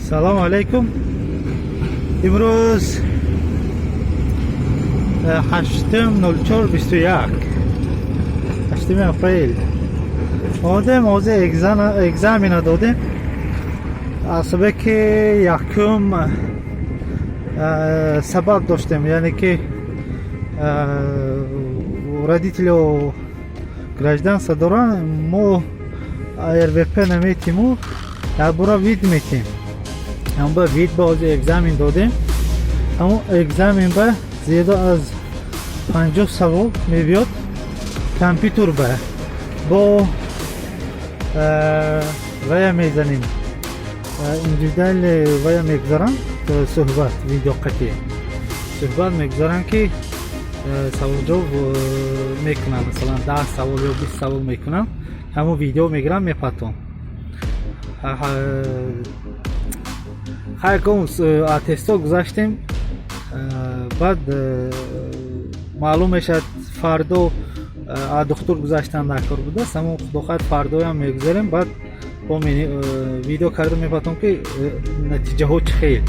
Салому алайкум. Имрӯз 8.04.21, 8 апрел. Омадем, ҳозир экзамена додем. Асабе ки якум сабаб доштем, яъне ки родителё гражданство доранд, мо РВП наметиму якбора вид метем. Ҳамба вид ба ҳозир экзамен додем. Ҳамон экзамен ба зиёда аз 50 савол мебиёд, компютер ба бо вая мезанем, индивидуальный вая мегузарам, суҳбат видеоқатӣ суҳбат мегузарам, ки саволҷавоб мекунам, масалан, 10 савол ё 20 савол мекунам, ҳамон видео мегирам, мепатом. Хайр, кун аттесто гузаштем. Баъд маълум мешавад, фардо духтур гузаштан дар кор будааст. Ҳамон, худохоҳад, фардоям мегузарем, баъд бо видео карда мепатом, ки натиҷаҳо чӣ хел.